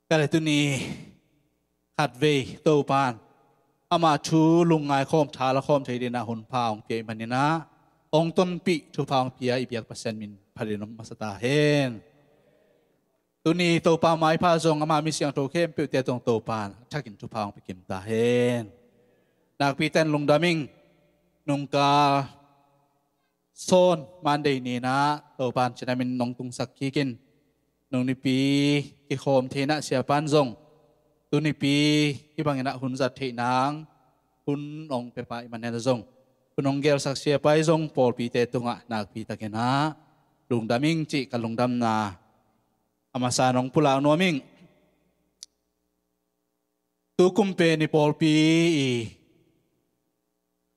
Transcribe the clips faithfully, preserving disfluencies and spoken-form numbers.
Ka le tuni khatvei Topan ama thu lungngai khawm, thala khawm thei dinah hun pha hong pia ih maninah hong tonpih thupha hong pia i biak Pasian min phat in om masa ta hen. Tuni Topa maipha zong ama mi siangtho khempeuhte tawh Topan a thakin thupha hong pia kim ta hen. Nakpi ten lungdam ing. Nungkal Sawn Monday ninah Topan cinamin nong tungsak kikin nung nipi kikhawm theinah siapan zong tunipi hi banginah hun zat theih nang hun ong pepa ih maninah zong hun ong gelsak siapai zong pawlpite tungah nakpi takinah lungdam ing cih ka lungdamna a masa nong pulak nuam ing. Tukum pen i pawlpi i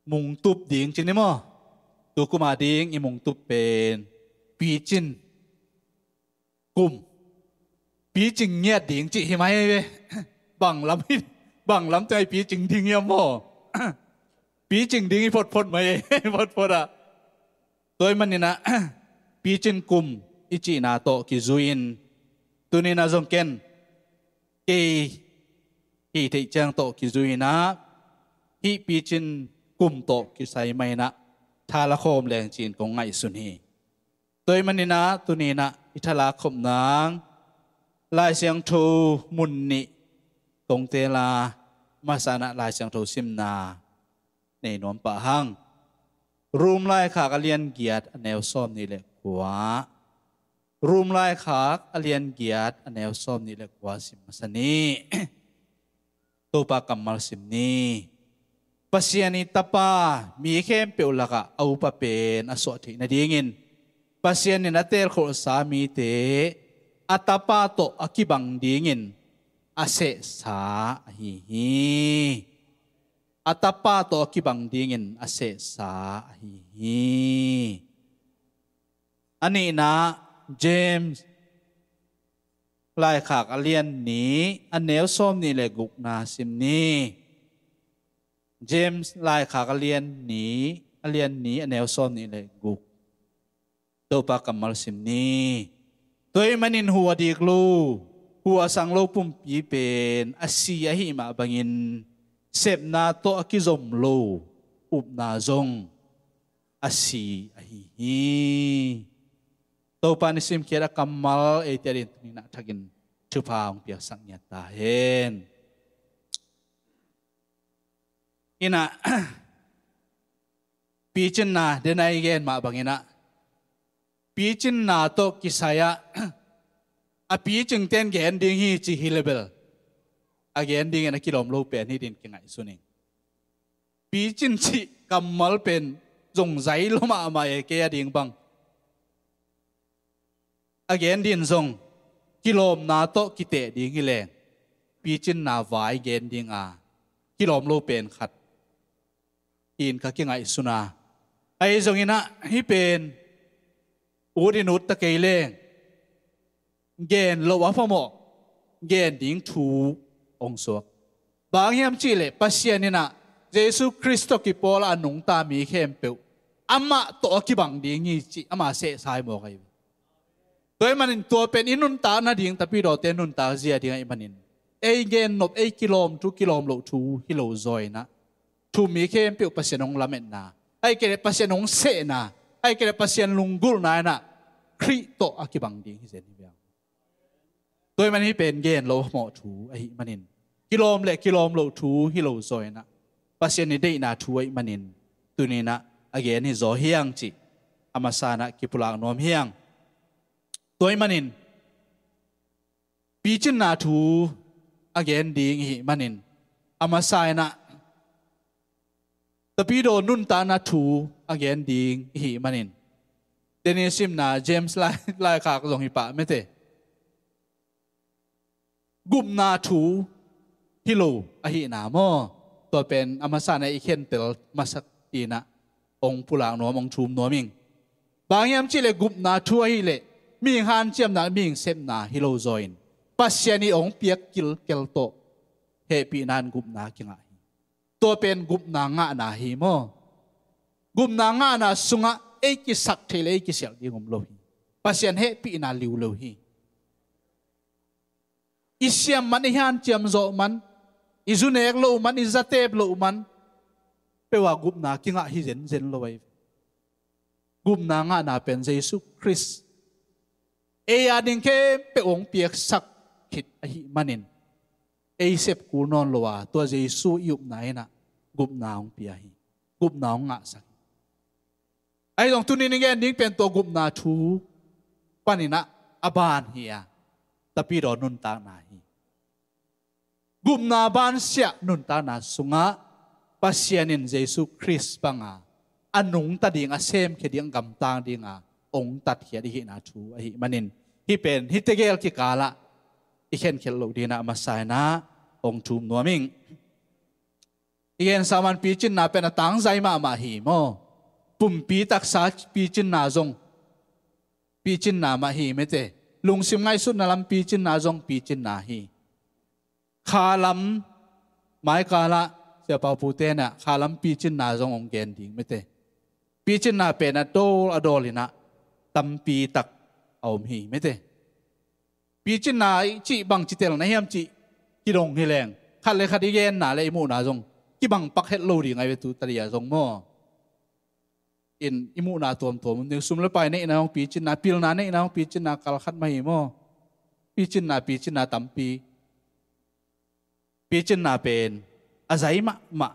mungtup ding cin i maw? Tukum a ding i mungtup pen picin kum. Picing ngiat ding cih hi mai ve. Banglam hi, banglam teng i picing ding hiam maw? Picing ding hi photphot mai, photphot ah. Tua ih maninah picin kum i cihna tawh kizui-in tuninah zong ken kei hih theih ciang tawh kizui-inah hih picin kum tawh kisai mah inah thala khawm leng ci-in kong ngaihsun hi. Tua ih maninah tuninah i thalak khop nang Lai Siangtho mun nih kong teel a, masanah Lai Siangtho simna nei nuam pah hang. Rom laikhak a lian giat a neu sawm nih le kua. Rom laikhak a lian giat a neu sawm nih le kua sim masa ni. Topa kammal sim ni. Pasian i Tapa mi khempeuh lakah a upa pen a suah theih nadingin Pasian in a teelkholhsa mite a Tapa tawh a kibang dingin a sehsa ahi hi. A Tapa tawh a kibang dingin a sehsa ahi hi. A nihna James laikhak a lian nih a neu sawm nih le gukna sim ni. James laikhak a lian nih a lian nih a neu sawm nih le guk. Topa kammal sim ni. Tua ih manin hu a dik lo, hu a sang lo pumpi pen a si ahi mah bangin sepna tawh a kizom lo upna zong a si ahi hi. Topa nisim khiat a kammal eite adingin tuninah thakin thupha hong piaksak ngiat ta hen. Inah picinna denai gen mah banginah picinna tawh kisai-ah a picingten gen ding hi ci hi le bel a gen dingin a kilawm lo pen hi din kingaihsun ing. Picin cih kammal pen zong zai lo mahmah e, kei a ding bang. A gen din zong kilawmna tawh kiteh ding hi leng picinna vai gen dinga kilawm lo pen khat hi-in ka kingaihsun a. Ahi zonginah hih pen ut in ut ta kei leng gen loh a phamawh gen ding thu hong suak. Bang hiam cihleh Pasian inah Jesu Khrist tawh kipawl a nungta mi khempeuh amah tawh a kibang ding hi cih ama sehsa hi mawk ahi. Tua ih manin tua pen i nuntak nading, tapidawte nuntak zia ding ahih manin ei gen nop, ei kilawm thu, kilawm loh thu hi lo zaw inah thu mi khempeuh Pasian hong lametna, ahih kei leh Pasian hong sehna, ahih kei leh Pasian lunggulhna inah Khrih tawh a kibang ding hi zen hi viang. Tua ih man hih pen gen loh a phamawh thu ahih manin kilawm le kilawm loh thu hi lo zaw inah Pasian i deihna thu ahih manin tuninah a gen hi zaw hiang cih a masa inah kipulak nuam hiang. Tua ih manin picinna thu a gen ding ihih manin a masa inah tapidaw nuntakna thu a gen ding ihih manin teni simna James lai, laikhak zong hi pah mete. Gupna thu hi lo ahihna maw? Tua pen a masa inah i khentel masak inah hong pulak nuam, hong thum nuam ing. Bang hiam cihleh gupna thu ahileh mihing hanciamna, mihing sepna hi lo zaw in Pasian i hong piak kilkel tawh hehpihna in gupna kingah hi. Tua pen gupna ngahna hi maw? Gupna ngahna sungah ei kisak thei le ei kisialh ding om lo hi. Pasian hehpihna liu lo hi. I siam man, i hanciam zawh man, i zunek loh man, i zatep loh man, peuh a gupna kingah hi zenzen lo ahi ve. Gupna ngahna pen Jesu Khrist ei a ding khempeuh hong piaksak khit ahih manin, ei sep kul nawn lo a, tua Jesu i upna in ah gupna hong pia hi. Gupna hong ngahsak hi. Ahi zong tuni-in i gen ding pen tua gupna thu panin ah a ban hi a, tapidaw nuntakna hi. Gupna bansiah nuntakna sungah Pasian in Jesu Khrist banga a nungta ding, a semkhia ding, a gamtang dinga hong tatkhiat i hihna thu ahih manin, hih pen hih tegel kikalah i khenkhiat loh dingin ah a masa in ah hong thum nuam ing. I gensa man picinna pen a tangzai mahmah hi maw? Pumpi taksa picinna zong picinna mah hi mete. Lungsim ngaihsutna lam picinna zong picinna hi. Kha lam, maikalah Sia Pau Pu te in ah kha lam picinna zong hong gen ding mete. Picinna pen a dawl a dawl in ah tampi tak a om hi mete. Picinna i cih bang ci tel na hiam cih kidong hi leng, khat le khat i genna le i muhna zong kibang pak het lo ding ahi ve, tu tadi a zong maw. In i muhna tuamtuam, sum le pai neihna hong picinna, pilna neihna hong picinna kal khat mah hi maw? Picinna, picinna tampi. Picinna pen a zai mahmah,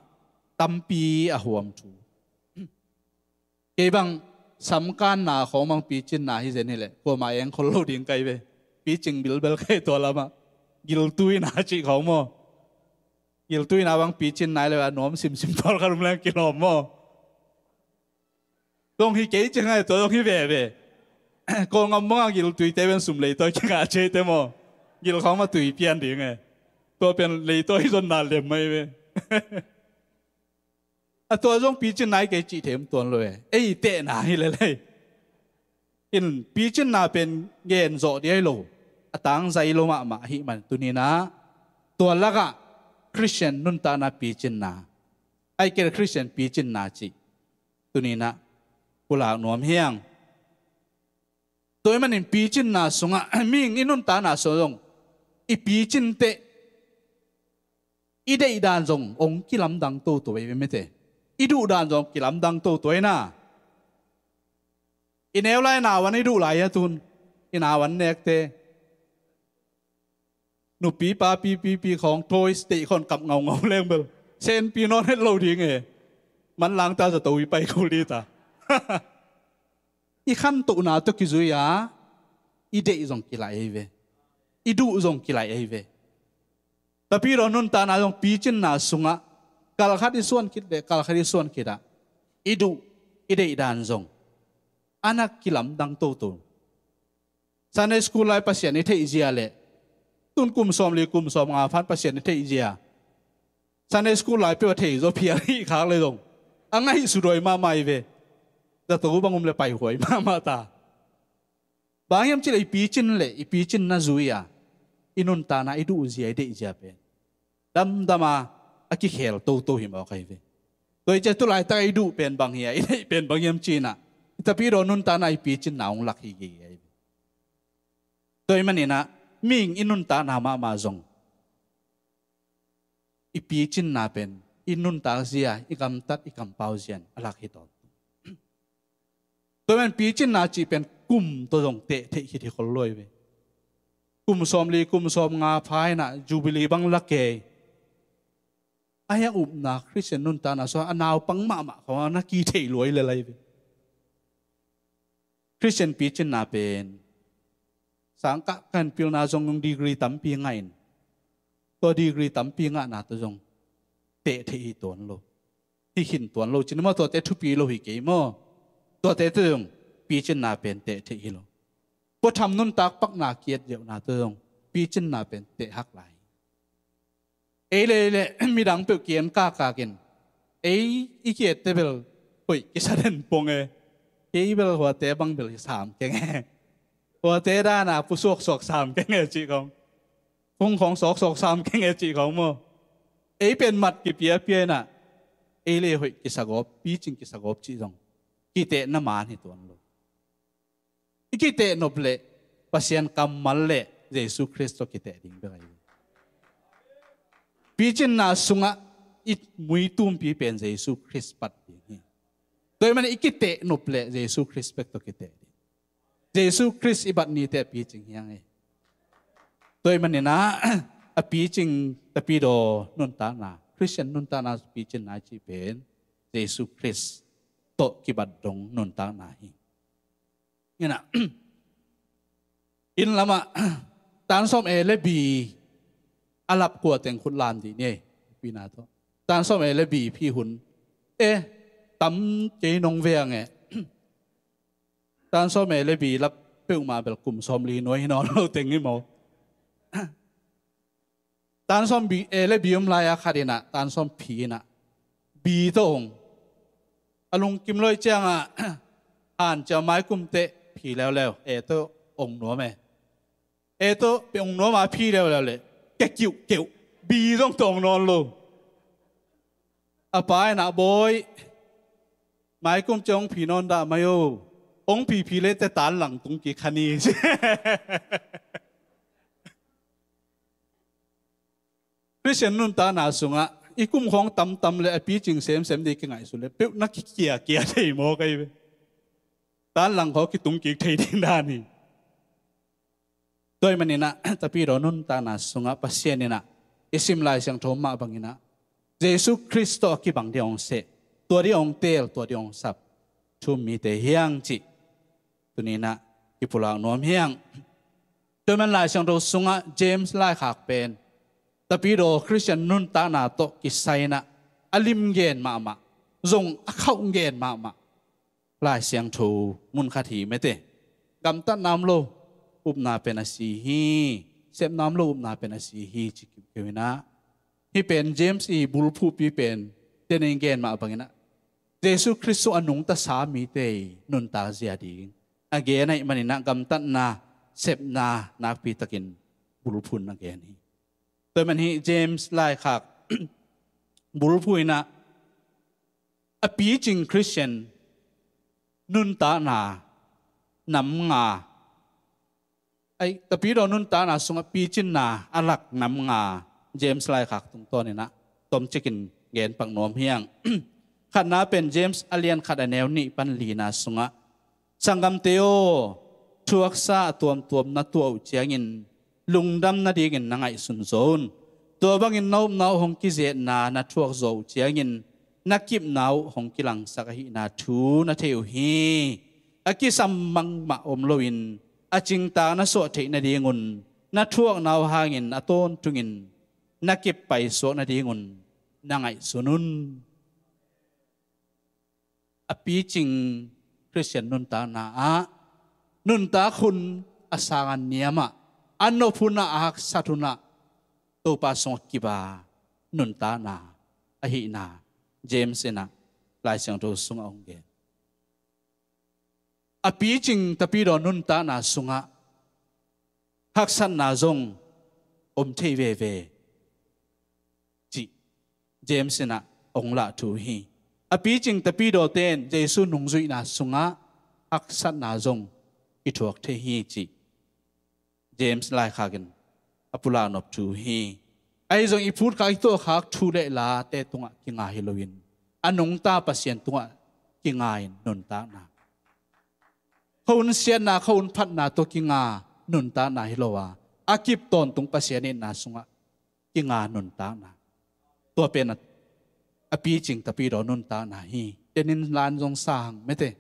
tampi a huam thu. Kei bang samkanna khawng bang picinna hi zen hi leh kuamah eng khol lo ding ka hi ve. Picing bilbel ka hi tua lamah. Giltuina cih khawng maw? Giltuina bang picinna hi leh a nuam simsim pawl khat um leng kilawm maw? Zong hi kei ci ngai, tua zong hi veve. Kawlngam banga giltuite pen sum leitawi kingah cihte maw? Gil khawng mah tui pian ding e. Tua pen leitawi zonna lem mai ve. A tua zong picinna hi kei cih them tuan lo e. Ei tehna hi lelei. In picinna pen gen zawh ding ahi lo, a tangzai lo mahmah ahih man tuni-in ah tua lakah Khristian nuntakna picinna, ahih kei leh Khristian picinna cih tuni-in ah pulak nuam hi ing. Tua ahih manin picinna sungah, mihing i nuntakna sungah zong i picin teh i deih dan zong hong kilamdang toto ahi ve mete. I duh dan zong kilamdang toto ahi na. I neu lai navan i duh lai a tun, i navan nekte nupi papi pipi khawng toys deih khawng kap ngaungau leng bel senpi nawn het lo ding e. Manlang ta zato i pai kul ding ta. I khantohna tawh kizui a, i deih zong kilaih ahi ve. I duh zong kilaih ahi ve. Tapidaw nuntakna zong picinna sungah kal khat i suan khit leh kal khat i suan khit ah i duh, i deih dan zong a na kilamdang toto. Sunday school lai Pasian i theih zia leh tun kum sawmli kum sawmnga phan Pasian i theih zia, Sunday school lai peuh a thei zaw phial hih khak le zong a ngaihsut huai mahmah hi ve. Zato bang um le paihuai mahmah ta. Bang hiam cih leh i picin leh i picinna zui a, i nuntakna, i duh zia, i deih zia pen damdam a, a kikhel toto hi mawk ahi ve. Tua hi ciang tu laitak i duh pen bang hi a, i deih pen bang hiam ci-in ah i tapidaw nuntakna, i picinna hong lak hi gige ahi ve. Tua ahih manin ah mihing i nuntakna mahmah zong i picinna pen i nuntak zia, i gamtat, i kampau zia in a lak hi tawntung. Tua ahih manin picinna cih pen kum tawh zong teh theih khit hi khol lo ahi ve. Kum sawmli kum sawmnga pha in ah Jubilee bang la kei. A hiang upna Khristian nuntakna sungah a naupang mahmah khawng a na kithei lua hi lel ahi ve. Khristian picinna pen sangkah kan pilna zong degree tampi ngah in, tua degree tampi ngahna tawh zong teh theih hi tuan lo. Hi khin tuan lo cin maw, tuate thupi lo hi kei maw? Tuate tawh zong picinna pen teh theih hi lo. Puatham nuntak pakna kiat ziauhna tawh zong picinna pen teh hak lai. Ei le ei le midang peuh ki-en kakak in ei i ki-ette bel hoih kisa den pong e. Kei bel huate bang bel hi sam keng e. Huate dana pusuaksuak sam keng e cih khawng, phung khawng suaksuak sam keng e cih khawng maw? Ei pen mat kipiapia in ah ei le hoih kisagawp, picing kisagawp cih zong kitehna man hi tuan lo. I kiteh nop leh Pasian kammal leh Jesu Khrist tawh kiteh ding bek ahi ve. Picinna sungah i mui tumpi pen Jesu Khrist pat ding hi. Tua ahih manin i kiteh nop leh Jesu Khrist bek tawh kiteh ding. Jesu Khrist i bat nite a picing hi hang e. Tua ahih manin ah a picing tapidaw nuntakna, Khristian nuntakna picinna i cih pen Jesu Khrist tawh kibat dong nuntakna hi. Ina, inn lamah tan sawm A le B a lap kua teng khut lam dih ni ei. Pina tawh tan sawm A le B phi hun e, tam kei nong veng e. Tan sawm A le B lap peuhmah bel kum sawmli nuai hi nawn lo teng hi maw? Tan sawm B, A le B om lai-a khat in ah, tan sawm phi in ah, B tawh ong. A lungkim lo ahih ciangah hanciam mai kum teh phi leuleu, A tawh ong nuam e. A tawh peuh ong nuam a phi leuleu leh, ke kiuh keuh, B zong tawh ong nawn lo. A pa in ah, bawi, mai kum ciang ong phi nawn dah mai o, ong phiphi leh teh tan lang tung kik kha ni. Khristian nuntakna sungah i kum khawng tamtam leh a picing semsem ding i kingaihsun leh peuh na kikiakia thei maw kai ve. Tan lang khawng kitung kik thei ding dan hi. Tua ahih manin ah tapidaw nuntakna sungah Pasian in ah i sim Lai Siangtho mah bangin ah Jesu Khrist tawh a kibang ding hong seh, tua ding hong teel, tua ding hong sap thu-um mite hi hang cih tuni-in ah kipulak nuam hi hang. Tua ahih manin Lai Siangtho sungah James laikhak pen tapidaw Khristian nuntakna tawh kisai-in ah a lim gen mahmah, zong a khauh gen mahmah Lai Siangtho mun khat hi mete. Gamtatna om lo upna pen a si hi, sepna om lo upna pen a si hi ci kiukiu-in ah, hih pen James i bulphuhpi pen, tena in gen mah bangin ah Jesu Khrist sung a nungta sa mite i nuntak zia ding a gen ahih manin ah gamtatna, sepna nakpi takin bulphuh in a gen hi. Tua ahih manin hih James laikhak bulphuh in ah a picing Khristian nuntakna nam nga, ai, tapidaw nuntakna sungah picinna a lak nam nga James laikhak tungtawnin ah tomcikin gen pak nuam hi hang. Khatna pen James a lian khat a neu nih pan lina sungah, Sanggamte aw, thuaksa a tuamtuam na tuah uh ciangin lungdam nadingin na ngaihsun zaw un. Tua bangin na upna uh hong kizetna na thuak zawh uh ciangin na kipna uh hong kilangsak ahihna thu na thei uh hi. A kisam bangmah om loin a cingtak na suah theih nadingun na thuakna uh hangin a tawntungin na kip paisuak nadingun na ngaihsun un. A picing Khristian nuntakna ah nuntak hun a sang a niam ah, a nop hun ah, a haksat hun ah Topa sungah kiba nuntakna ahihna James in ah Lai Siangtho sungah hong gen. A picing tapidaw nuntakna sungah haksatna zong om thei veve cih James in ah hong lah thu hi. A picing tapidawte in Jesu nungzuihna sungah haksatna zong kithuak thei hi cih James laikhak in a pulak nop thu hi. Ahi zong i phutkhak i tuahkhak thu le late tungah kinga hi loin a nungta Pasian tungah kinga in nuntakna, khuahun siatna, khuahun phatna tawh kinga nuntakna hi lo a, a kip tawntung Pasian itna sungah kinga nuntakna, tua pen a, a picing tapidaw nuntakna hi. Tenin lan zong sa hang mete.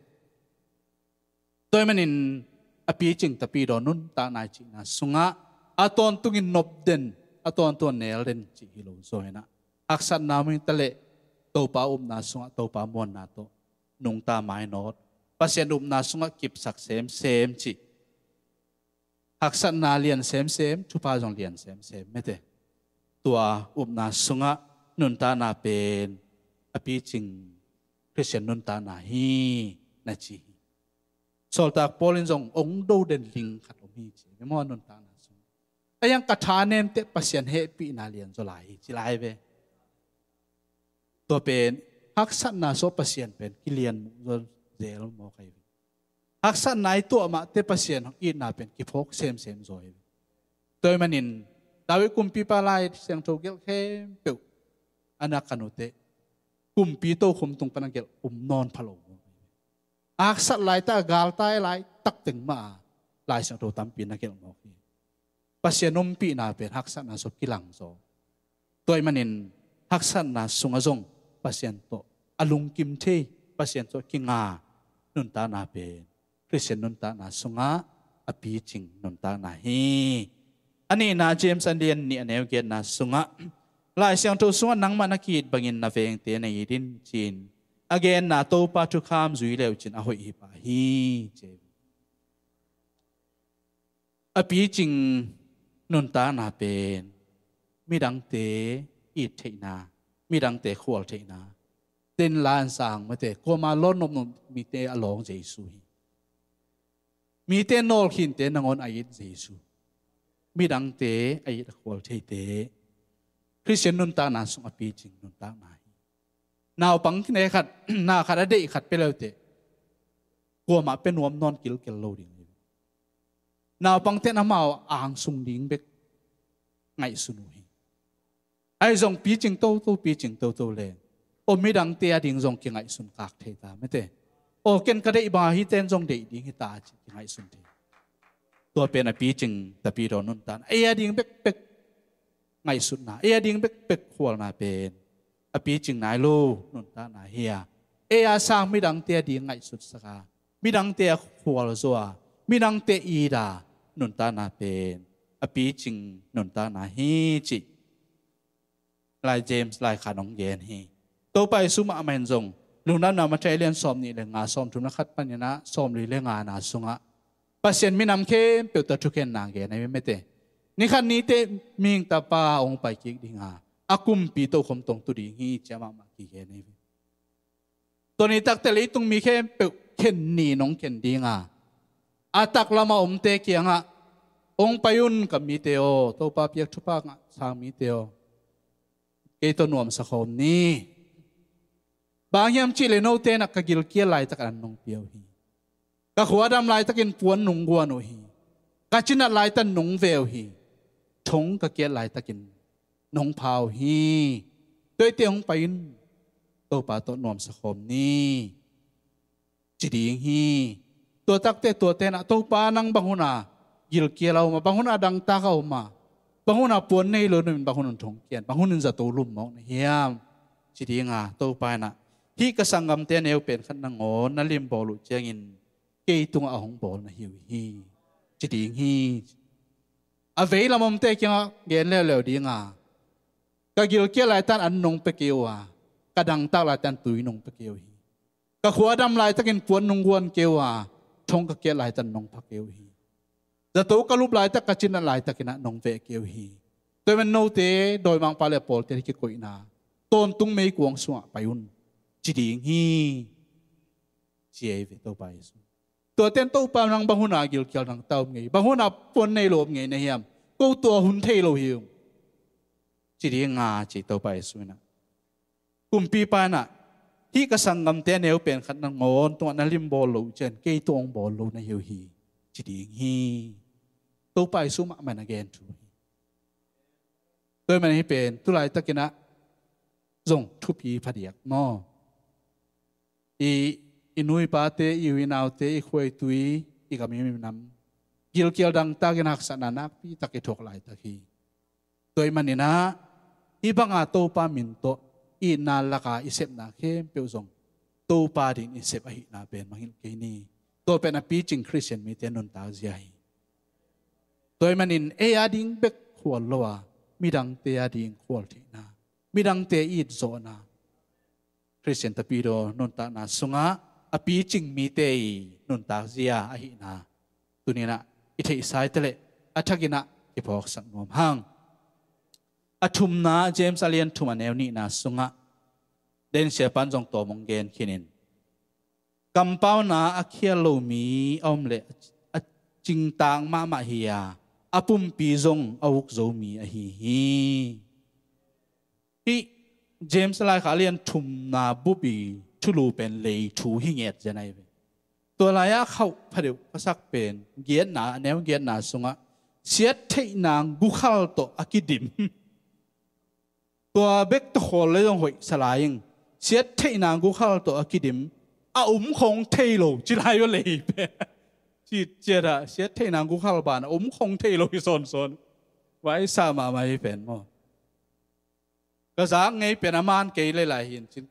Tua ahih manin a picing tapidaw nuntakna i cihna sungah a tawntungin nop den, a tawntung a nel den cih hi lo zaw in ah, haksatna om hi ta leh Topa upna sungah Topa muanna tawh nungta mainawt, Pasian upna sungah kipsak semsem cih. Haksatna lian semsem, thupha zong lian semsem mete. Tua upna sungah nuntakna pen a picing Khristian nuntakna hi na ci hi. Sawltak Paul in zong hong do den ling khat om hi ci. Mimaw nuntakna sung a, yang ka thanem teh Pasian hehpihna lian zaw lai hi ci lai ve. Tua pen haksatna sungah Pasian pen kilian muh zaw zel maw kai ve. Haksatna i tuah mah teh Pasian itna pen kiphawk semsem zaw hi ve. Tua ahih manin David kumpipa Lai Siangtho gelh khempeuh a na kan uh teh, kumpi tokhom tung pan a gelh um nawn pha lo. A haksat laitak, a galtai laitak teng mah a Lai Siangtho tampi na gelh mawk hi. Pasian ompihna pen haksatna sungah kilang zaw. Tua ahih manin haksatna sungah zong Pasian tawh a lungkim thei, Pasian tawh kinga nuntakna pen Khristian nuntakna sungah a picing nuntakna hi. A nihna James a lian nih a neu giatna sungah, Lai Siangtho sungah nangmah na ki-it bangin na vengte na it in, ci-in a genna Topa thukham zui le uh cin a hoih hi pah hi, ci. A picing nuntakna pen midangte it theihna, midangte khual theihna, ten lan sang mate, kuama lawn nopnop mite a lawng Jesu hi. Mite nawlkhinte nangawn a it Jesu. Midangte a it a khual theite. Khristian nuntakna sung a picing nuntakna hi. Naupang kine khat, na khat a deih khat pia leuteh, kuamah pia nuam nawn kilkel lo ding hi. Naupangte in amau angsung ding bek ngaihsun uh hi. Ahi zong picing toto, picing toto le, aw midangte a ding zong kingaihsun kak thei ta mate. Aw ken ka deih bang a hite in zong deih ding hi ta ci kingaihsun thei. Tua pen a picing tapidaw nuntakna. Ei a ding bekbek ngaihsutna, ei a ding bekbek khualna pen a picing nai lo nuntakna hi a, ei a sang midangte a ding ngaihsutsak a, midangte a khual zaw a, midangte it a nuntakna pen a picing nuntakna hi cih Lai James laikhak in hong gen hi. Topa Jesu mahmah in zong Lungdamna Matthai a lian sawmnih le nga, sawmthum le khat panin ah sawmli le ngana sungah Pasian minam khempeuh tawh thukhenna gen ahi mate. Nikhat nite Mihing Tapa hong pai kik ding a, a kumpi tokhom tawh tu ding hi ci-a mahmah kigen ahi. Tua ni takte leitung mi khempeuh khen ni nong khen ding a, a taklam a omte kiangah, hong pai un ka mite aw, Topa piak thupha ngah sang mite aw, kei tawh nuamsa khawm ni. Bang hiam cih leh note in ah ka gilkial laitakin an nong pia uh hi. Ka khua dam laitakin puan nong guan uh hi. Ka cinat laitak nong veh uh hi. Thong ka kiat laitakin nong pha uh hi. Tua ahih teh hong pai in, Topa tawh nuamsa khawm ni, ci ding hi. Tua takte tuate in ah, Topa nang bang hun a gilkial a om a, bang hun a dangtak a om a, bang hun a puan nei lo na om in, bang hun in thong kiat, bang hun in zato lum mawk na hiam, ci ding a, Topa in ah, hih ka sanggamte a neu pen khat nangawn na limbawl uh ciangin kei tungah a hong bawl na hi uh hi, ci ding hi. A veilam omte kiangah gen leuleu ding a, ka gilkial laitakin an nong pia kei uh a, ka dangtak laitakin tui nong pia kei uh hi. Ka khua dam laitakin puan nong guan kei uh a, thong ka kiat laitakin nong pha kei uh hi. Zato ka lup laitak, ka cinat laitakin ah nong veh kei uh hi. Tua ahih manin note dawimangpa le pawlte kikoihna tawntung meikuang sungah pai un, ci ding hi, ci ahi ve Topa Jesu. Tuate in, Topa nang bang hun a gilkial dangtak om ngei, bang hun a puan nei lo om ngei na hiam, ko tua hun thei lo hi ung, ci ding a, ci Topa Jesu in ah. Kumpipa in ah, hih ka sanggamte a neu pen khat nangawn tungah na limbawl loh ciang kei tungah hong bawl lo na hi uh hi, ci ding hi. Topa Jesu mahmah in a gen thu hi. Tua ahih manin hih pen tu laitakin ah zong thupi phadiak maw? I, i nu i pate, i u i naute, i khua i tui, i gam i minam gilkial dangtakin haksatna nakpi tak i thuak laitak hi. Tua ahih manin ah hih banga Topa min tawh itna laka i sepna khempeuh zong Topa dingin i sep ahihna pen mangngilh kei ni. Tua pen a picing Khristian mite nuntak zia hi. Tua ahih manin ei a ding bek khual lo a, midangte a ding khual theihna, midangte itzawhna, Khristian tapidaw nuntakna sungah a picing mite i nuntak zia ahihna tuni-in ah i theihsa i hih leh a thakin ah kiphawksak nuam hang. A thumna, James a lian thum a neu nihna sungah Densiapa in zong tawm hong gen khinin, kampauna a khial lo mi a om leh a cingtaak mahmah hi a, a pumpi zong a uk zo mi ahi hi. Hih James laikhak a lian thumna bup i thulu pen lei thu hi ngiat zen ahi ve. Tua lai-ah khauh phadeuh ka sak pen giatna, a neu giatna sungah siat theihna gukhal tawh a kidim. Tua bek tawh khawl le zong hoih sa lai ing. Siat theihna gukhal tawh a kidim, a um khong thei lo ci lai ua lei pen. Citciat ah siat theihna gukhal ban a um khong thei lo hi sawnsawn. Vaisa mahmah hi pen maw? Ka zak ngei pen a man kei le lai hi in cin.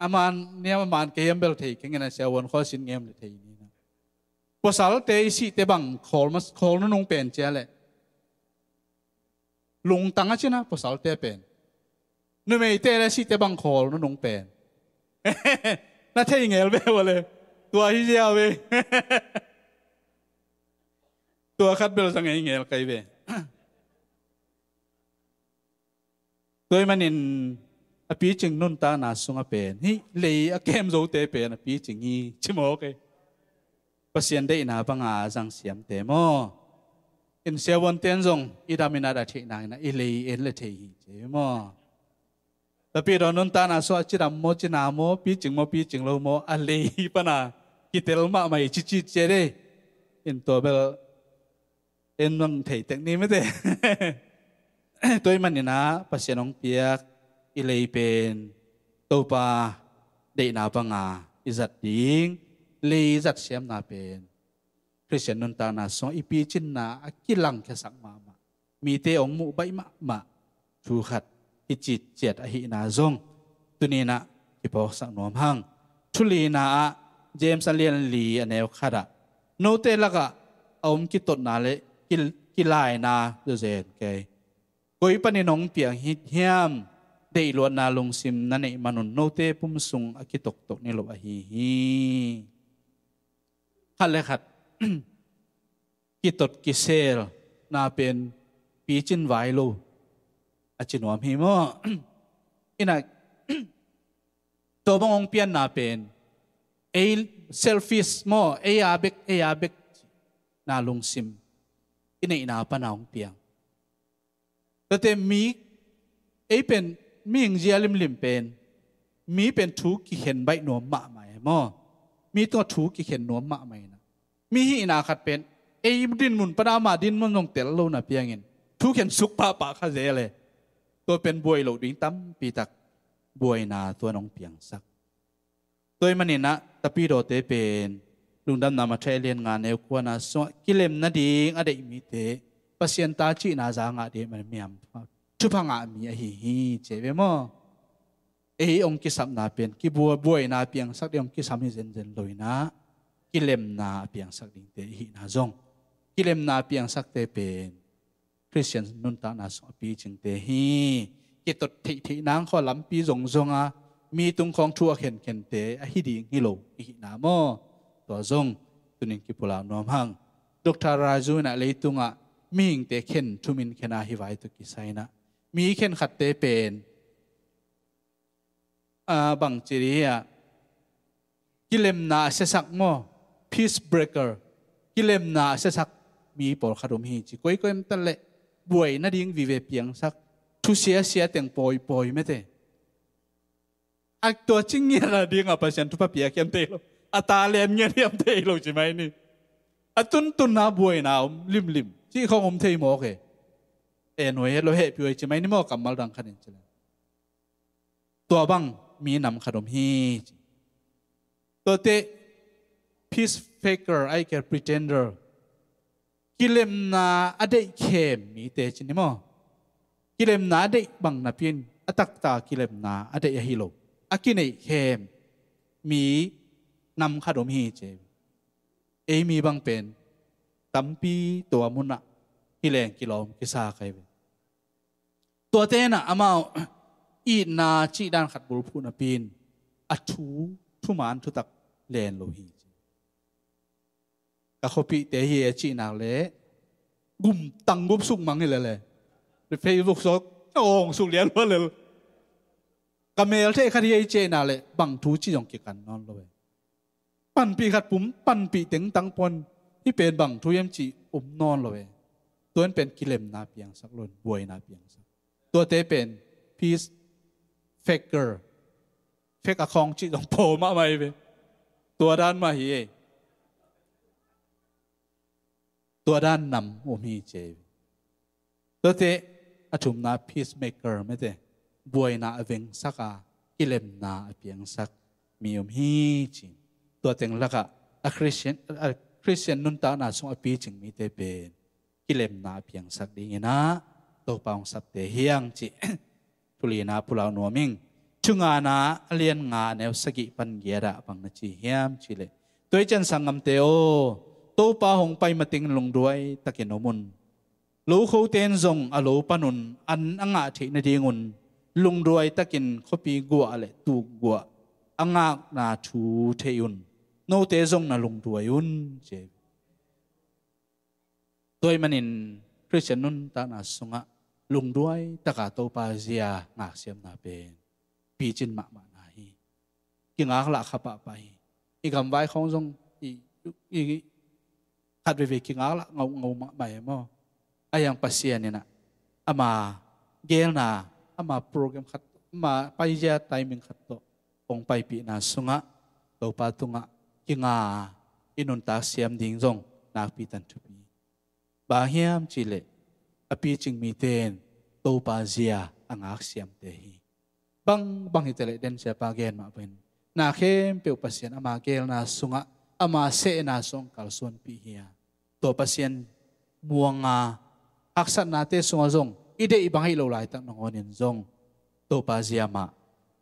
A man niam a man kei hiam bel thei keng in a siavuan khawl sin ngem le thei ni na. Pasalte i sihte bang khawl mas, khawl nunung pen cia le. Lungtang a cina pasalte pen. Numeite le sihte bang khawl nunung pen. Na thei ngel ve ua le. Tua hi zia ve. Tua khat bel zang ei ngel kai ve. Tua ahih manin a picing nuntakna sungah pen hih lei a kem zote pen a picing hi ci mawk ei. Pasian deihna banga a zang siamte maw? In siavuanten zong i dam in a da theihna in a i lei en le thei hi ci maw? Tapidaw nuntakna sungah cidam maw, cina maw, picing maw, picing lo maw, a lei pana kitel mahmah hi cicit cia dei. In tua bel en mang thei tek ni mete. Tua ahih manin a Pasian hong piak i lei pen Topa deihna banga i zat ding, lei zat siamna pen Khristian nuntakna sungah i picinna a kilangkhiasak mahmah, mite hong muh baih mahmah thu khat hi citciat ahihna zong tuni in a kiphawksak nuam hang. Thu lina ah James a lian li a neu khat ah, note lakah a om kitotna le ki-, kilaina zawzen kei. Koi panin hong piang hi hiam, deihluatna lungsim na neih manun note pum sung a kitoktok ni lo ahi hi. Khat le khat kitot kiselna pen picin vai lo a ci nuam hi maw? Ina tua bang hong pianna pen ei selfish maw, ei a bek, ei a bek na lungsim i neihna pana hong piang. Tate mi, ei pen mihing zia limlim pen mi pen thu kikhen baih nuam mahmah e maw? Mi tungah thu kikhen nuam mahmah ina, mi hihna khat pen ei dinmun pana ama dinmun zong tel lo na piangin thu khen suk pahpah kha zel e. Tua pen buai loh ding tampi tak buaina tua nong piangsak. Tua ahih manin a Tapidawte pen Lungdamna Matthai a lian nga neu kuana sungah kilem nading a deih mite Pasian ta cihna za ngah ding man miam thupha ngah mi ahi hi ci ve maw? Ei hong kisapna pen kibua buaina piangsak ding hong kisam hi zenzen lo in a kilemna a piangsak dingte i hihna zong, kilemna a piangsakte pen Khristian nuntakna sung a picingte hi. Kitot theihtheih nang khawh lampi zongzong a mi tung khawng thu a khenkhente ahi ding hi lo i hihna maw? Tua zong tunin kipulak nuam hang. Doctor Raju in a leitungah mihingte khen thumin khen a hi vai tawh kisai in a mi khenkhatte pen a bangci dih a kilemna a siasak maw? Peace breaker, kilemna a siasak mi pawlkhat om hi ci. Koikoi om taleh buai nading vive piangsak, thusia sia teng pawipawi mete. A tua cingian a dingah Pasian thupha piak hiam thei lo, a ta len ngian hiam thei lo ci mai ni. A tuntunna buaina om limlim cih khawng om thei mawk e. E nuai het lo hehpih uai ci mai ni maw, kammal dang khanin ci le. Tua bang mi nam khat om hi ci. Tuate peace faker ai kei pretender, kilemna a deih khem mite ci ni maw? Kilemna a deih bang napi in a taktak kilemna a deih ahi lo, a kineih khem mi nam khat om hi ci. Ei mi bang pen tampi tua munah kileng kilawm kisa kai ve. Tuate in a amau itna cih dan khat bulphuh napi in a thu thuman thutak len lo hi ci. Ka khuapihte hi a cih nak leh gumtang gupsuk mang hi lele. Facebook sawk a awngsuk lian lua lel. Ka mel theih khat hi a i cih nak leh bang thu cih zong kikan nawn lo e. Panpih khat pum panpih tengtang pon hi pen bang thu hiam cih um nawn lo e. Tua in pen kilemna piangsak lo in buaina piangsak. Tuate pen peace faker, fake account cih zong pawl mahmah hi ve. Tua dan mah hi e. Tua dan nam om hi ci e. Tuate a thumna peacemaker mete, buaina a vengsak a, kilemna a piangsak mi om hi ci. Tua teng lakah a Christian, a Christian nuntakna sung a picing mite pen kilemna a piangsak dingin ah Topa hong sapte hi hang ci. Thulina pulau nuam ing. Thungana a lian nga a neu sagih pan giat ah bang na ci hiam cih leh, tua i ciang sanggamte aw, Topa hong pai mating lungduai takin om un. Lokhote in zong a lo panun an a ngah theih nadingun lungduai takin khuapi guah le tuk guah a ngakna thu thei un. Note zong na lungduai un ci. Tua ahih manin Khristian nuntakna sungah lungduai taka Topa zia ngaksiamna pen picin mahmahna hi. Kingaklah kha pahpah hi. I gamvai khawng zong i, i khat veivei kingaklah ngauhngauh mahmah hi maw? A hiang Pasian in ah ama geelna, ama program khat, ama paizia timing khat tawh hong paipihna sungah Topa tungah kinga i nuntak siam ding zong nakpi tan thupi. Bang hiam cih leh a picing mite in Topa zia a ngaksiamte hi. Bangbang hi ta leh, den siapa gen mah bangin na khempeuh Pasian ama geelna sungah, ama sehna sungah kalsuanpih hi a, tua Pasian muanga haksatnate sungah zong i deih bang ahih lo laitak nangawnin zong Topa zia mah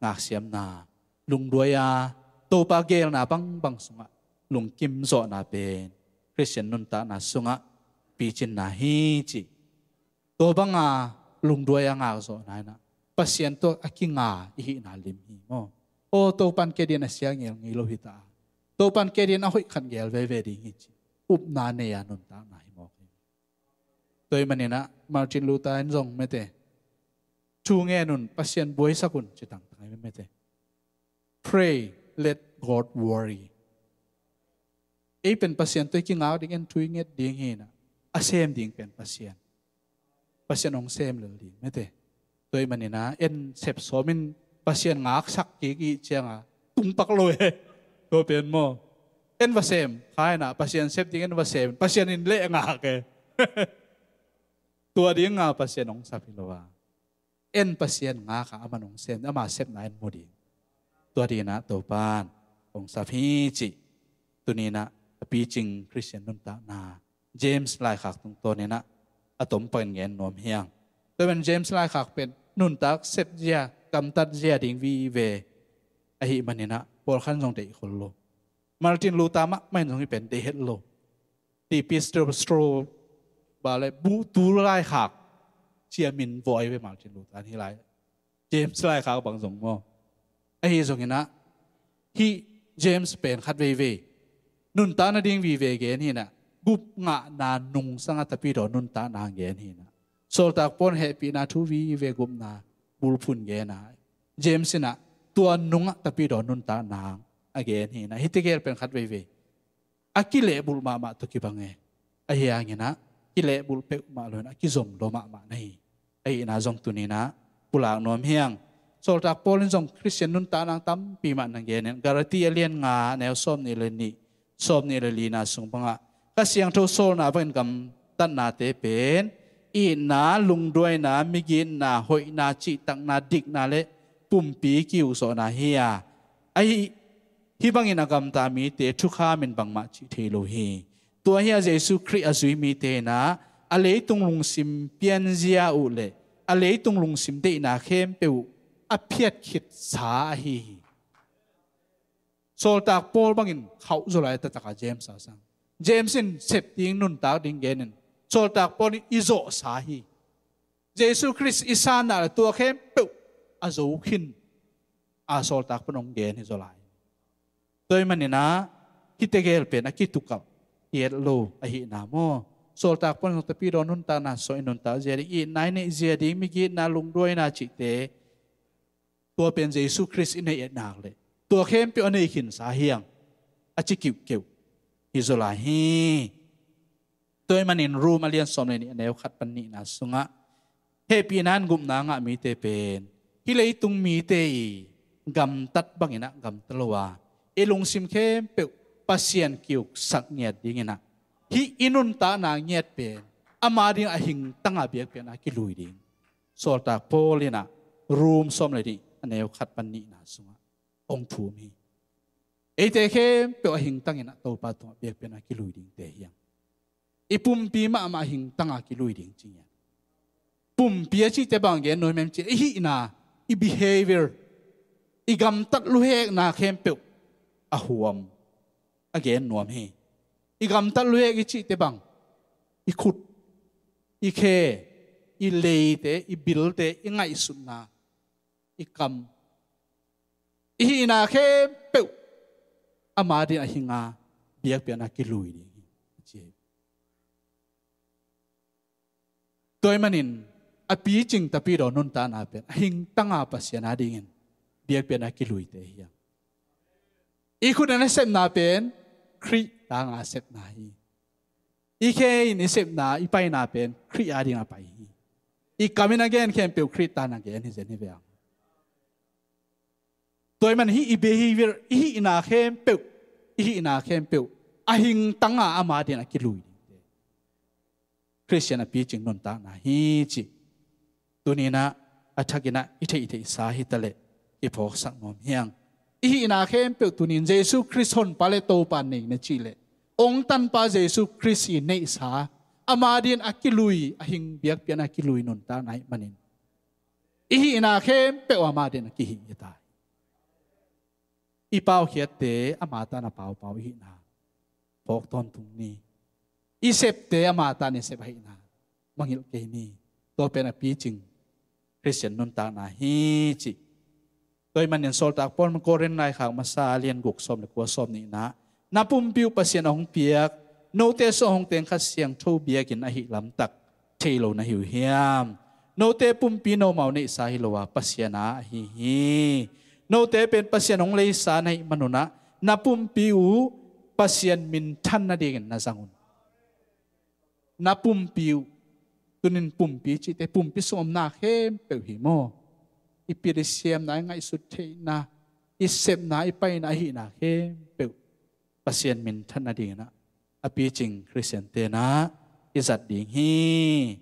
ngaksiamna, lungduai a Topa geelna bangbang sungah lungkim zawhna pen Khristian nuntakna sungah picinna hi ci. Tua banga lungduai a ngakzawhna in ah Pasian tawh a kinga i hihna lim hi maw? Aw, Topan kei dingin a sia ngel ngei lo hi ta a, Topan kei dingin a hoih khat ngel veve ding hi ci upna nei a nuntakna hi mawk hi. Tua ahih manin ah Martin Luther in zong mete, thu ngen un, Pasian buaisak un ci tangtang hi mete. Pray, let God worry. Ei pen Pasian tawh i kingak ding, en thu i nget ding hi in ah, a sem ding pen Pasian. Pasian hong sem lel ding mete. Tua ahih manin ah en sep sawmin Pasian ngaksak kik i hih ciangin tung pak lo e. Tua pen maw, en va sem kha in ah, Pasian sep ding en va sem, Pasian in leh ngak e. Tua ding a Pasian hong sap hi lo a, en Pasian ngak a, aman hong sem, ama sepna en mu ding. Tua dingin ah Topan hong sap hi cih tuni in ah a picing Khristian nuntakna James laikhak tungtawnin ah a tom pakin gen nuam hi hang. Tua pen James laikhak pen nuntak sep zia, gamtat zia ding vive ahih manin ah pawlkhat in zong deih khol lo. Martin Luther mahmah in zong hih pen deih het lo. Di Pistol Straw, bang le buh tul laikhak ci a min vuah hi ve Martin Luther hi lai. James laikhak bang zong maw. Ahi zongin ah hih James pen khat veivei nuntakna ding vive gen hi in ah, gup ngahna nungsang a tapidaw nuntakna gen hi in ah, Sawltak Paul in hehpihna thu vive gupna bulphuh gen a, James in ah tua nungah tapidaw nuntakna a gen hi in ah, hih tegel pen khat veivei a kilehbulh mahmah tawh kibang e. Ahi hangin ah kilehbulh peuhmah lo in a kizom lo mahmah na hi. Ahihna zong tuni in ah pulak nuam hi hang. Sawltak Paul in zong Khristian nuntakna tampi mah na gen in, Galati a lian nga a neu sawmnih le nih, sawmnih le lina sung bangah, Kha Siangtho sawlna bangin gamtatnate pen itna, lungduaina, migitna, hoihna, cihtakna, dikna le pumpi ki-ukzawhna hi a, ahi, hih bangin a gamta mite thukham in bangmah cih thei lo hi. Tua hi a, Jesu Khrih a zui mite in ah a leitung lungsim pianzia uh le a leitung lungsim deihna khempeuh uh a phiat khitsa ahi hi. Sawltak Paul bangin khauh zaw lai taktak a James a sang. James in sep ding, nuntak ding gen in, Sawltak Paul in i zawhsa hi. Jesu Khrist i sanna le tua khempeuh a zo khin a Sawltak Paul in hong gen hi zaw lai. Tua ahih manin ah hih tegel pen a kitukalh hi het lo ahihna maw. Sawltak Paul in zong tapidaw nuntakna sawh, i nuntak zia ding, itna i neih zia ding, migitna, lungduaina cihte, tua pen Jesu Khrist i neih et nak leh tua khempeuh a nei khinsa hi hang a ci kiuhkeuh hi zaw lai hi. Tua ahih manin Rom a lian sawm le nih a neu khat pan nihna sungah, hehpihna in gupna ngah mite pen hih leitung mite i gamtat bangin ah gamta lo a, i lungsim khempeuh Pasian ki-uksak ngiat dingin ah, hih i nuntakna ngiat pen ama dingin a hingtanga biakpiakna kilui ding. Sawltak Paul in ah Rom sawm le nih a neu khat pan nihna sungah hong thum hi. Eite khempeuh a hingtangin ah Topa tungah biakpiakna kilui dingte hi hang. I pumpi mahmah a hingtanga kilui ding ci ngiat. Pumpi a cihte bang gen nuam hiam cih leh i hihna, i behavior, i gamtat luhekna khempeuh a huam a gen nuam hi. I gamtat luhek i cihte bang, i khut, i khe, i leite, i bilte, i ngaihsutna, i kam, i hihna khempeuh ama dingin a hinga biakpiakna kilui ding hi, a ci hi. Tua ahih manin a picing tapidaw nuntakna pen a hingtanga Pasian a dingin biakpiakna kiluite hi hang. I khut in a sepna pen Khrih tanga sepna hi. I khe in i sepna, i paina pen Khrih a dingin a pai hi. I kam in a gen khempeuh Khrih tanga gen hi zen hi ve hang. Tua ahih manin hih i behavior, i hihna khempeuh, i hihna khempeuh a hingtanga ama dingin a kilui dingte Khristian a picing nuntakna hi cih tuni-in ah a thakin ah i theihtheihsa hi taleh i phawksak nuam hi hang. I hihna khempeuh tuni-in Jesu Khrist Honpa le Topa nei na cih leh, ong tanpa Jesu Khrist i neihsa, ama dingin a kilui, a hing biakpiakna a kilui nuntakna ahih manin i hihna khempeuh ama dingin a kihih hi ta hi. I paukhiatte ama tangin a paupau i hihna phawk tawntung ni. I septe ama tangin i sep ahihna mangngilh kei ni. Tua pen a picing Khristian nuntakna hi cih. Tua ahih manin Sawltak Paul in Korin laikhak masa a lian guk, sawm le kua, sawm nihna, na pumpi uh Pasian a hong piak, note sungah hong teng Kha Siangtho biakinn ahih lamtak thei lo na hi uh hiam? Note pumpi nomau neihsa hi lo a, Pasian a ahi hi. Note pen Pasian hong leisa na hih manun ah na pumpi uh Pasian minthan nadingin na zang un. Na pumpi uh, tuni-in pumpi cihte pumpi sungah omna khempeuh hi maw? I pil i siamna, i ngaihsut theihna, i sepna, i paina, i hihna khempeuh Pasian minthan nadingin ah a picing Khristian te'n ah i zat ding hi.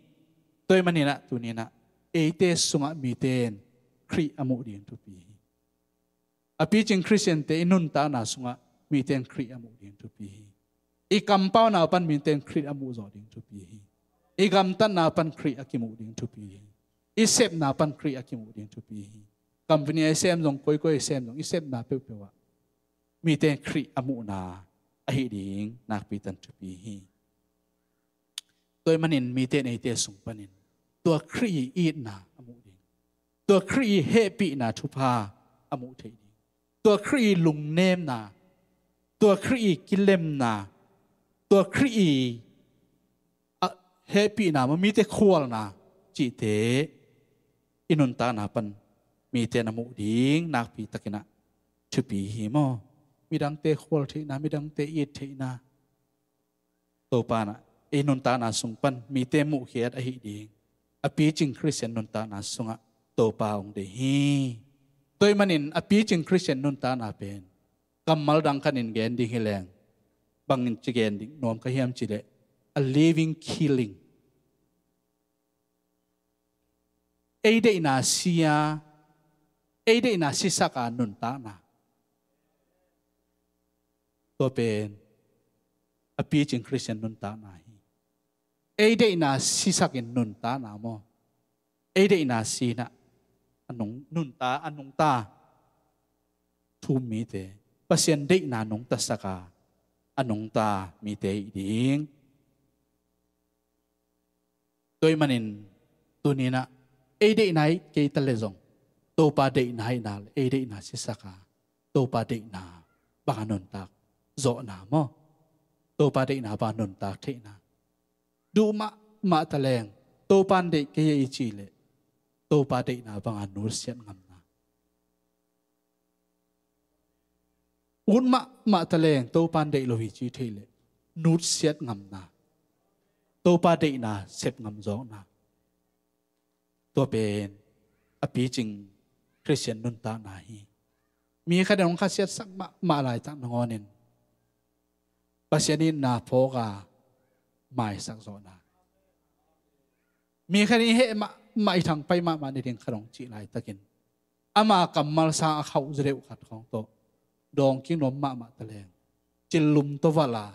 Tua ahih manin ah tuni-in ah eite sungah mite in Khrih a muh ding thupi hi. A picing Khristiante i nuntakna sungah mite in Khrih a muh ding thupi hi. I kampauna pan mite in Khrih a muh zawh ding thupi hi. I gamtatna pan Khrih a kimuh ding thupi hi. I sepna pan Khrih a kimuh ding thupi hi. Company a i sem zong, koikoi a i sem zong, i sepna peuhpeuh ah mite in Khrih a muhna ahih ding nakpi takin thupi hi. Tua ahih manin mite in eite sung panin tua Khrih i itna a muh ding, tua Khrih i hehpihna thupha a muh theih ding, tua Khrih i lungnemna, tua Khrih i kilemna, tua Khrih i, a, hehpihna maw, mite khualna cihte i nuntakna pan mite in a muh ding nakpi takin ah thupi hi maw? Midangte khual theihna, midangte it theihna, Topa in ah i nuntakna sung pan mite muhkhiat ahih ding a picing Khristian nuntakna sungah Topa hong deih hi. Tua ahih manin a picing Khristian nuntakna pen kammal dang khatin gen ding hi leng, bangin ci gen ding nuam ka hiam cih leh, a living killing. Ei deihna si a, ei deihna sisak a nuntakna. Tua pen a picing Khristian nuntakna hi. Ei deihna sisakin nuntakna maw? Ei deihna si-in ah a nung, nungta, a nungta thu-um mite, Pasian deihna nungtasak a, a nungta mite hi ding. Tua ahih manin tuni-in ah ei deihna hi kei ta leh zong, Topa deihna hi nak leh ei deihna sisak a, Topa deihna bang a nuntak zawhna maw? Topa deihna bang a nuntak theihna. Duh mahmah ta leng Topa in deih kei hi ci leh Topa deihna bang a nutsiat ngamna. Ut mahmah ta leng Topa in deih lo hi ci thei leh nutsiat ngamna, Topa deihna sep ngam zawkna. Tua pen a picing Khristian nuntakna hi. Mi khat in hong khasiatsak mahmah laitak nangawnin Pasian itna phawk a maisak zawhna. Mi khat in i heh mahmah, i thangpai mahmah nading khat hong cih laitakin ama kammal sang a khauh zaw deuh khat khawng tawh dawngkik nuam mahmah taleng, cillum tawh valh a,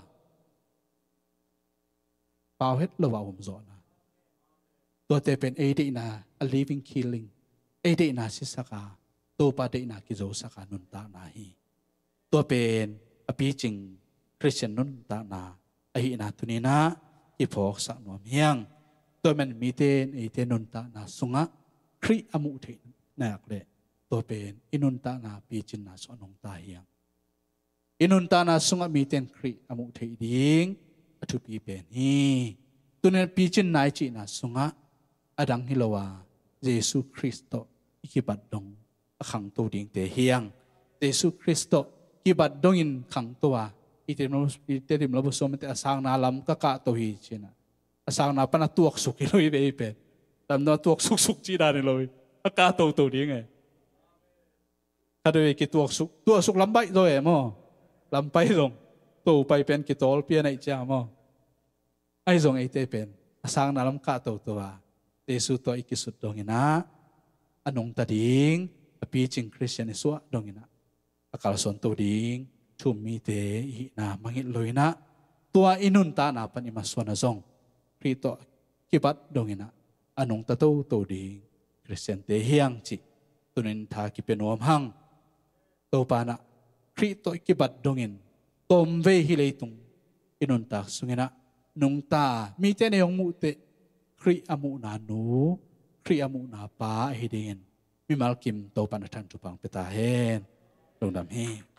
pau het lo a om zawhna. Tuate pen ei deihna, a living killing, ei deihna sisak a, Topa deihna kizosak a nuntakna hi. Tua pen a picing Khristian nuntakna ahihna tuni-in ah kiphawksak nuam hi hang. Tua manin mite in eite nuntakna sungah Khrih a muh theih nak leh, tua pen i nuntakna picinna sungah nungta hi hang. I nuntakna sungah mite in Khrih a muh theih ding a thupi pen hi. Tuni-in picinna i cihna sungah a dang hi lo a, Jesu Khrist tawh i kibat dong a khangto dingte hi hang. Jesu Khrist tawh kibat dongin khangto a, i Tedim lo, i Tedim lo busuamte a sangna lam ka kahto hi ci-in ah, a sangna pan a tuaksuk hi lo hi ve ei pen. Lamdang a tuaksuksuk cih dan hi lo hi. A kahtoto ding e. Khat vei kituaksuk, tuaksuk lam baih zaw e maw. Lam pai zong, tua pai pen kitawl pian ahih ciang maw. Ahi zong eite pen a sangna lam kahtoto a, Jesu tawh i kisut dongin ah a nungta ding, a picing Khristian i suah dongin ah a kalsuanto ding thu-um mite i hihna mangngilh lo-in ah, tua i nuntakna pan i masuan ah zong Khrih tawh kibat dongin ah a nungta toto ding Khristiante hi hang cih tuni-in tha kipia nuam hang. Topa in ah Khrih tawh i kibat dongin tawmvei hih leitung i nuntak sungin ah nungta, mite in ei hong muh teh Khrih a muhna nu, Khrih a muhna pa ahi dingin mimal kim Topa in a thangthu-in pia ta hen. Lungdam hi.